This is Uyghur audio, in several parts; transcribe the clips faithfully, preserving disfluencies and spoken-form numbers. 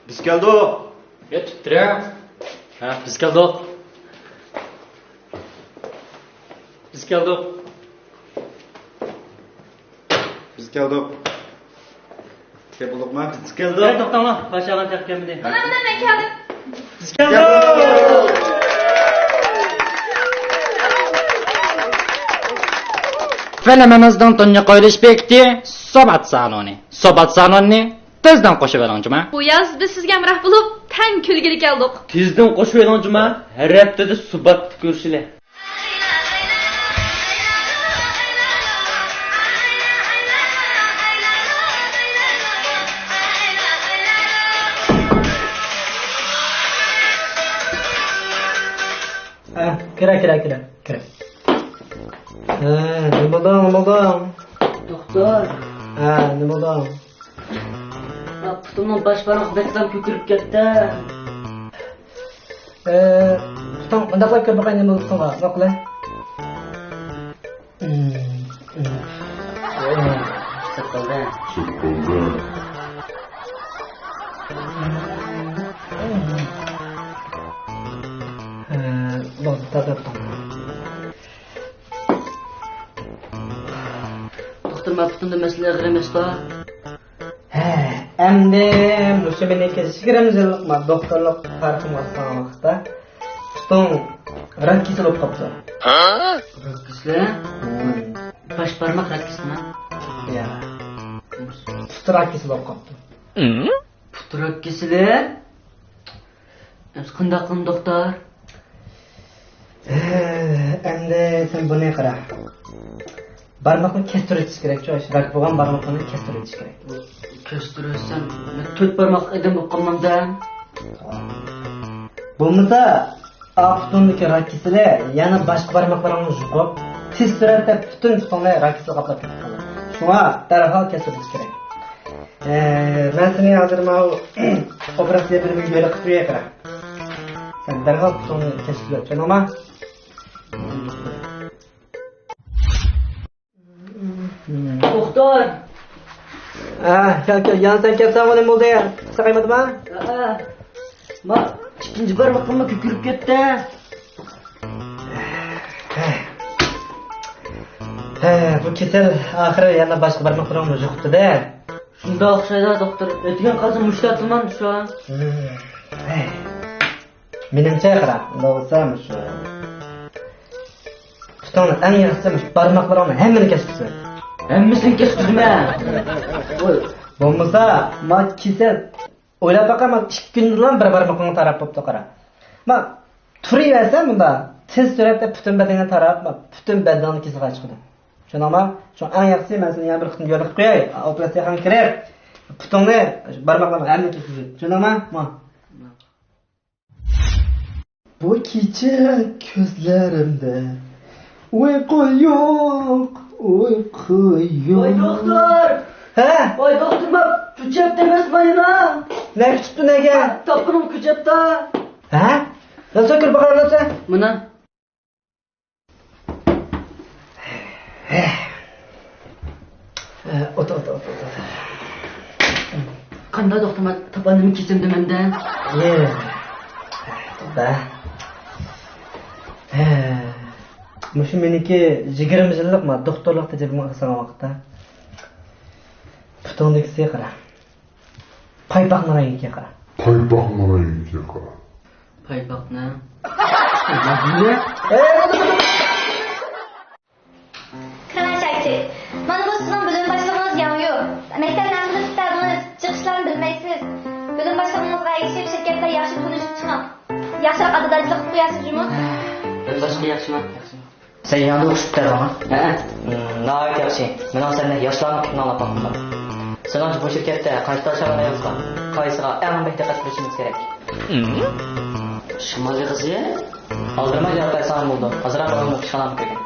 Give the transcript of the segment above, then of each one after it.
بىز كەلدۇق. يا، تۇتتۇرە. ھە، بىز كەلدۇق. بىز كەلدۇق. بىز كەلدۇق. كەپ بولدۇقما؟ بىز كەلدۇق. ھە، توختاڭلار. باشلىغان تېخى كەلمىدى. مانا، مانا، مەن كەلدىم. بىز كەلدۇق. فىلىمىمىزنىڭ تۇنجى قويۇلۇش بېكىتى سوبات سالونى. سوبات سالوننى تېزدىن قوشۇۋېلىڭ جۇما. بۇ ياز بىز سىزگە ھەمراھ بولۇپ، تەڭ كۈلگىلى كەلدۇق. تېزدىن قوشۇۋېلىڭ جۇما، ھەر ھەپتىدە سۇباتتا كۆرۈشىلى. ھە، كىرە، كىرە، كىرە، كىرە. ھە، نېمە بولدۇڭ، نېمە بولدۇڭ؟ دوختۇر. ھە، نېمە بولدۇڭ؟ پۇتۇمنىڭ باش بارمىقى بەكلا كۆكىرىپ كەتتى. ئە، پۇتۇڭ مۇنداقلا كۆرۈپ باقاي، نېمە بولۇپ قالغان؟ ماقۇل. چىقىپ قالدى. چىقىپ قالدى. ئە، بولدى، تازىلاپ قالدى. دوختۇر، مانا پۇتۇمدا مەسىلە ئېغىر ئەمەستۇ؟ ھە، ئەمدى مۇشۇ مېنىڭكى يىگىرمە يىللىق ما دوختۇرلۇق تارىخىم باشلانغان ۋاقىتتا پۇتۇڭ راك كېسىلى بولۇپ قاپتۇ. راك كېسىلى؟ ھىم. باش بارماق راك كېسىلىمۇ؟ يا. پۇت راك كېسىلى بولۇپ قاپتۇ. پۇت راك كېسىلى؟ ئەمسە قانداق قىلىمىز، دوختۇر؟ ئەمدى سەن بۇنى قارا. بارماقنى كەستۈرۈۋېتىش كېرەك، شۇ راك بولغان بارماقلارنى كەستۈرۈۋېتىش كېرەك. كەستۈرۈۋەتسەم، مەن تۆت بارماق ئادەم بولۇپ قالمامدا؟ بولمىسا، ئا پۇتۇڭدىكى راك كېسىلى يەنە باشقا بارماقلىرىڭنى يۇقۇپ، تېز سۈرئەتتە پۈتۈن پۇتۇڭنى راك كېسىلى قاپلاپ كېتىپ قالىدۇ. شۇڭا دەرھال كەستۈرۈۋېتىش كېرەك. ئە، مەن سېنى ھازىر ماۋۇ ئوپېراتسىيە بۆلۈمىگە يولۇقتۇرۇپ قوياي. سەن دەرھال پۇتۇڭنى كەسىپ تۇر، چۈشەندىڭما؟ دوختۇر. ھە، كەل، كەل، يەنە سەن كەلسەڭ، نېمە بولدى؟ ساقايمىدىما؟ ھە، ما ئىككىنچى بارمىقىممۇ كۆكىرىپ كەتتى. ھە، بۇ كېسەل ئاخىرى يەنە باشقا بارماقلىرىڭنى يۇقۇپتۇ-دە. شۇنداق ئوخشايدۇ، دوختۇر. ئۆتكەن قالسا مۇشۇ تارتىمەن شۇ. ھە. مېنىڭچە قارا، ئۇنداق بولسا مۇشۇ پۇتۇڭنى ئەڭ ياخشىسى مۇشۇ بارماقلىرىڭنى ھەممىنى كەسكۈزسۇن. ھەممىسىنى كەسكۈزىمەن. ۋوي. بولمىسا، ما كېسەل ئويلاپ باققىن، ما ئىككى كۈندىلا بىر بارمىقىڭ تاراپ بوپتۇ، قارا. ما تۇرۇۋەرسە مۇندا تېز سۈرئەتتە پۈتۈن بەدىنىڭ تاراپ، ما پۈتۈن بەدىنىڭ كېسىلى چىقىدۇ. چۈشەندىڭما؟ شۇ ئەڭ ياخشىسى، مەن سېنى يەنە بىر قېتىم يولۇقتۇرۇپ قوياي، ئوپېراتسىيەخانىغا كىرىپ، پۇتۇڭنى، بارماقلىرىڭنى ھەممىنى كەسكۈزسۇن. چۈشەندىڭما؟ ما. بۇ كېچە كۆزلىرىمدە ئۇيقۇ يوق، ئۇيقۇ يوق. ۋاي دوختۇر! ھە؟ ۋاي دوختۇر، ما كۆچەپتە ئەمەسما يەنە؟ نەگە چىقىپتۇ، نەگە؟ تاپقىنىم كۆچەپتە. ھە؟ نەسە كىرىپ باقايلى، نەسە؟ مانا. ئولتۇر، ئولتۇر، ئولتۇر، ئولتۇر. قانداق دوختۇر، ما تاپاننىمۇ كېسەمدە مەندە؟ يە. توختا. مۇشۇ مېنىڭكى يىگىرمە يىللىق ما دوختۇرلۇق تەجرىبىمگە ئاسانغان ۋاقىتتا. پۇتۇڭدىكىسى قارا. پايپاقنىڭ رەڭگىگە قارا. پايپاقنىڭ رەڭگىگە قارا. پايپاقنىڭ. قېرىنداشلار، مانا بۇ سىزنىڭ بۆلۈم باشلىقىڭىز ياڭيۇ. مەكتەپنى ھەممىلا پۈتتۈردىڭىز، جىق ئىشلارنى بىلمەيسىز. بۆلۈم باشلىقىڭىزغا ئەگىشىپ شىركەتتە ياخشى تونۇشۇپ چىقىڭ. ياخشىراق ئادۋوكاتچىلىق قىلىپ قويارسىز جۇمۇ. بۆلۈم باشلىقى ياخشىمۇ؟ ياخشى. سەن يېڭىدىن ئوقۇش پۈتتۈردۈڭمۇ؟ ھەئە. ھىم، ناھايىتى ياخشى. مېنىڭ سەندەك ياشلارنىڭ گېپىنى ئاڭلاپ باققۇم بار. سېنىڭچە بۇ شىركەتتە قايسى تاۋشان رايونىڭىز بار؟ قايسىغا ئەڭ بەك دىققەت قىلىشىمىز كېرەك؟ شىمالىي غەزىيە؟ ئالدىرىماي جاۋاب بەرسەڭ بولىدۇ. ئازراق ئويلىنىپ ئىشخانامغا كىرگىن.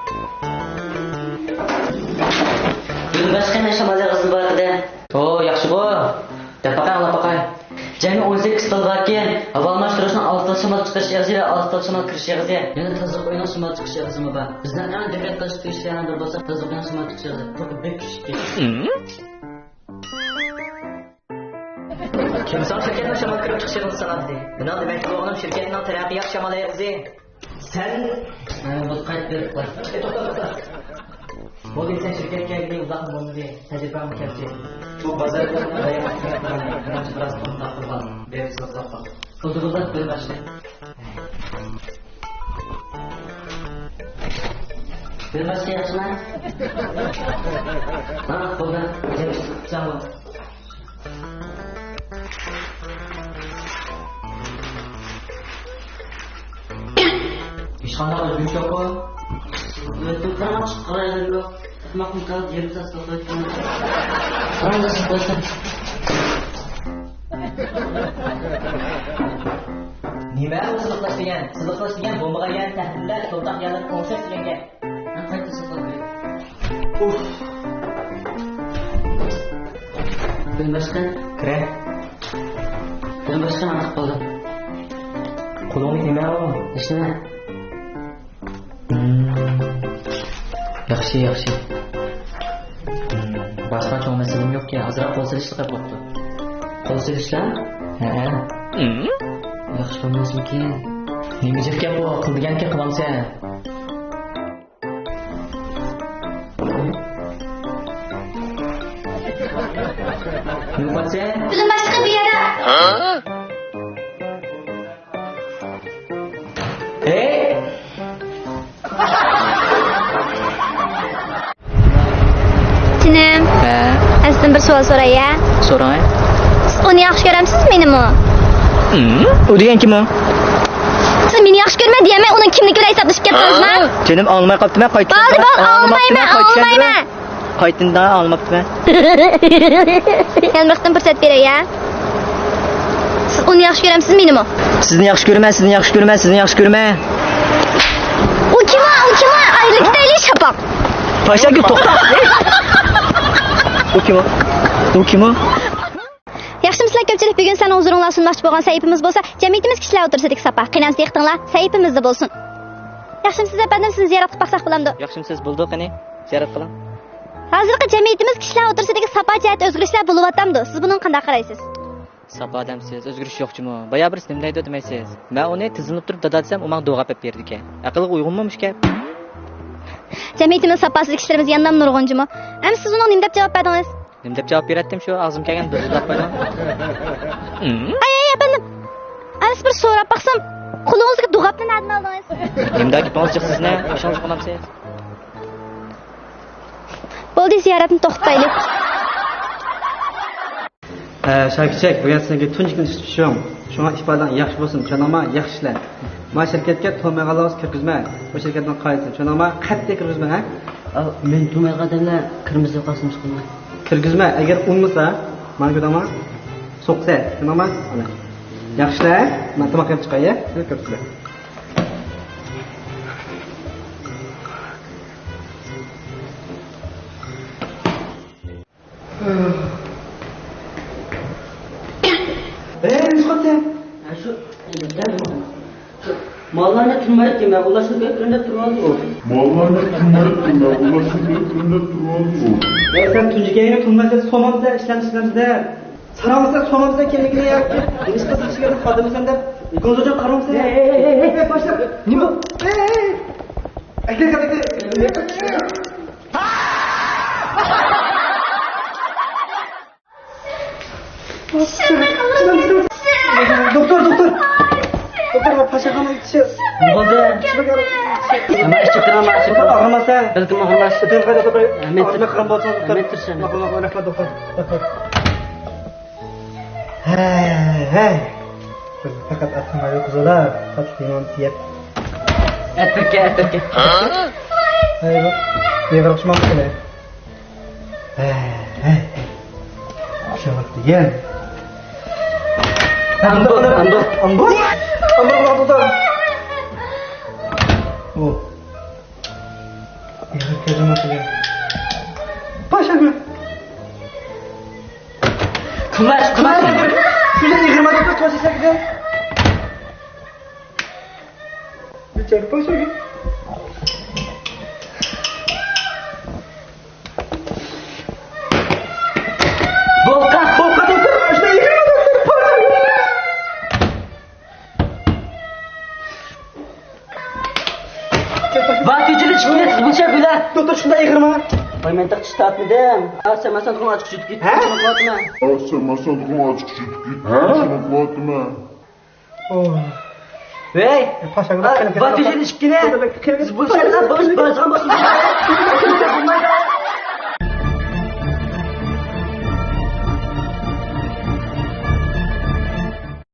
بۈگۈن باشقا نەچچە شىمالىي غەزىيە بار ئىدى؟ ئۇ، ياخشىغۇ. دەپ باقاي، ئاڭلاپ باقاي. جەمئىي ئون سەككىز تال باركەن، ھاۋا ئالماشتۇرۇشنىڭ ئالتە تال شىمال چىقىرىش ئېغىزى ۋە ئالتە تال شىمال كىرىش ئېغىزى. يەنە تازىلىق ئۆيىنىڭ شىمال چىقىش ئېغىزىمۇ بار. بىزنىڭ ئەڭ دىققەت قىلىش تېگىشلىك يەنە بىر بولسا، تازىلىق ئۆيىنىڭ شىمال چىقىش ئېغىزى. بۇ بەك كۈچلۈك. كىمساڭ شىركەتنىڭ شامال كىرىپ چىقىشىغا سالاتتى. مېنىڭ دېمەكچى بولغىنىم شىركەتنىڭ تەرەققىيات شامال ئېغىزى. سەن، ئە، بۇ قايتىپ بېرىپ قوي. ئە، توختا، توختا. بولدى، سەن شىركەتكە كەلگىلى ئۇزاقمۇ بولمىدى. تەجرىبەڭمۇ كەمچىل. بۇ بازاردا بايام مېنىڭچە بىراز قىممەتلىق بولغان. بېرىپ ساتساق. بولدى، بولدى، بىر باشلىق. بىر باشلىق ياخشىمۇ؟ ھا، بولدى. ساغ بول. ھېچقانداق ئۆزگىرىش يوققۇ؟ ئۆتۈپ قاراڭ، چىقىپ قارايلى. ئەخمەقمۇ كالدى، يېرىم سائەت توختايتتىم. قاراڭ، سىزىقلاشتىم. نېمە ئۇ سىزىقلاش دېگەن؟ سىزىقلاش دېگەن بومبىغا يەنە تەھدىتلەش، شۇنداق يەنە ئوڭشاش دېگەن گەپ. مەن قايتا سىزىقلاپ بېرەي. ئۇف. بىلمەسكەن. كىرە. بىلمەسكەن، ئارتۇق بولدى. قولۇڭنى تېمە ئۇ. ھېچنېمە. ياخشى، ياخشى. باشقا چوڭ مەسىلىم يوقكەن، ئازراق قول سېلىشلا قىلىپ بوپتۇ. قول سېلىشلا؟ ھەئە. ياخشى بولماسمىكىن؟ نېمە جىق گەپ ئۇ؟ قىل دېگەنكى قىلامسەن. نېمە قىلىۋاتىسەن؟ بىلىم باشلىقى بۇ يەردە. ھەي! جېنىم. ھە؟ ئەسلىدىن بىر سوئال سوراي ھە؟ سوراڭ. سىز ئۇنى ياخشى كۆرەمسىز، مېنىمۇ؟ ئۇ دېگەن كىم ئۇ؟ سىز مېنى ياخشى كۆرىمەن دېيەلمەي، ئۇنىڭ كىملىكى بىلەن ھېسابلىشىپ كەتتىڭىزمۇ؟ جېنىم، ئاڭلىماي قاپتىمەن، قايتىدىن. بولدى، بولدى، ئاڭلىمايمەن، ئاڭلىمايمەن. قايتىدىن ئاڭلىماپتىمەن. يەنە بىر قېتىم پۇرسەت بېرەي ھە؟ سىز ئۇنى ياخشى كۆرەمسىز، مېنىمۇ؟ سىزنى ياخشى كۆرىمەن، سىزنى ياخشى كۆرىمەن، سىزنى ياخشى كۆرىمەن. ئۇ كىم ئۇ، ئۇ كىم ئۇ؟ ئايرىلىپ كېتەيلى، شاپاق. پاشاگۈل، توختا. ئۇ كىم ئۇ؟ ئۇ كىم ئۇ؟ ياخشىمۇسىلەر كۆپچىلىك، بۈگۈن سىلەرنىڭ ھۇزۇرۇڭلارغا سۇنماقچى بولغان سەھىپىمىز بولسا جەمئىيىتىمىز كىشىلەر ئوتتۇرىسىدىكى ساپا. قېنى ئەمىسە دىققىتىڭلار سەھىپىمىزدە بولسۇن. ياخشىمۇسىز ئەپەندىم، سىزنى زىيارەت قىلىپ باقساق بولامدۇ؟ ياخشىمۇسىز، بولىدۇ، قېنى زىيارەت قىلىڭ. ھازىرقى جەمئىيىتىمىز كىشىلەر ئوتتۇرىسىدىكى ساپا جەھەتتە ئۆزگىرىشلەر بولۇۋاتامدۇ؟ سىز بۇنىڭغا قانداق قارايسىز؟ ساپا دەمسىز، ئۆزگىرىش يوق جۇمۇ. بايا بىرسى نېمە دەيدۇ دېمەيسىز. مەن ئۇنى تىزلىنىپ تۇرۇپ دادا دېسەم، ئۇ ماڭا دوغاپ ئېلىپ بېرىدىكەن. ئەقىلگە ئۇيغۇنمۇ مۇشۇ گەپ؟ جەمئىيىتىمىزدە ساپاسىز كىشىلىرىمىز يەنىلا نۇرغۇن جۇمۇ. ئەمىسە سىز ئۇنىڭغا نېمە دەپ جاۋاب بەردىڭىز؟ نېمە دەپ جاۋاب بېرەتتىم، شۇ ئاغزىم كەلگەن بىر سۆزلەپ قويدۇم. ئاي، ئاي، ئەپەندىم. ئەمىسە بىر سوراپ باقسام، قولىڭىزدىكى دوغاپنى نەدىن ئالدىڭىز؟ نېمىدە گېپىڭىز جىق سىزنى؟ ئىشىڭىزنى قىلامسىز؟ بولدى، زىيارەتنى توختىتايلى. ھە، شاكىچەك، بۈگۈن سېنىڭكى تۇنجى كۈن ئىشلىتىشىڭ. شۇڭا ئىپادەڭ ياخشى بولسۇن، چۈشەندىڭما؟ ياخشى ئىشلە. ما شىركەتكە تونۇمايدىغانلارنى كىرگۈزمە. بۇ شىركەتنىڭ قائىدىسىنى چۈشەندىڭما؟ قەتئىي كىرگۈزمە، ھە؟ ئاۋ، مېنى تونۇمايدىغان ئادەملەر كىرمىسە قالسۇن، چىقىمەن. كىرگۈزمە، ئەگەر ئۇنىمىسا، مانا كۆردۈڭما؟ سوقسا، چۈشەندىڭما؟ ئانا. ياخشى ئىشلە، مەن تاماق ئېلىپ چىقاي، يا؟ كىرىپ كۆرۈشىلى. ئەي، نېمە چىقاتتى؟ ھە، شۇ، شۇ ماللارنى تۇرمايدىكەن، مەن ئۇلار شۇ گەپلىرىنى دەپ تۇرۇۋالدى ئۇ. ماللارنى تۇرمايدىكەن، مەن ئۇلار شۇ گەپلىرىنى دەپ تۇرۇۋالدى ئۇ. ئەي، سەن تۇنجى كەينىگە تۇرمايسەن، سومامسەن، ئىشلەمسىلەمسىدە. ساراڭلىسا سومامسەن كېلىكىنى يەپ، نېمىش قىلسا ئىشىكىدىن خادىمسەن دەپ، گۇڭزۇجان قارىمسەن. ھەي، ھەي، ھەي، ھەي، ھەي، باشلىق. نېمە؟ ھەي، ھەي، ھەي. ئەكەل، ئەكەل، ئەكەل. دوختۇر، دوختۇر. دوختۇر، پاشاخانا كىشى. نېمە بولدى؟ ئاغرىماسا. بەلكىم ئاغرىماس. مەن تىرىشىمەن. دوختۇر. ھەي، ھەي. پەقەت ئاتمايدۇ قىزلار. تاتلىق لىمون يەپ. ئەتىركە، ئەتىركە. ھەي، بۇ. يىغىرىقشىمامدۇ قىلە. ھەي، ھەي، ھەي. ئۇششاق دېگەن. ئامبۇر، ئامبۇر. ئامبۇر، ئامبۇر، ئامبۇر. ئۇ. يىغىپ كۆزۈم ئاچىلدى. باشلىدى. قىلماس، قىلماس. شۇنى يىغىرما دەپ توسا سەكتى. بىچارە باشلىدى. بولقا، بولقا دوختۇر، شۇنى يىغىرما دوختۇر، پارا ۋاي، تېجىلى چىقتى، بۇ چەپ بىلە. دوختۇر، شۇنداق ئېغىرمۇ؟ ۋاي، مەن تېخى چىش تارتمىدىم. ئا، سەن ماسان تۇغۇن ئاچىق چۈتۈپ كېتىپ، ھە؟ شۇنى قىلىۋاتىمەن. ئا، سەن ماسان تۇغۇن ئاچىق چۈتۈپ كېتىپ، ھە؟ شۇنى قىلىۋاتىمەن. ۋەي، پاشاڭ، ۋاي، تېجىلى ئىككىنى. بىز بۇ شەھەردە بولۇش بارغان بولسۇن.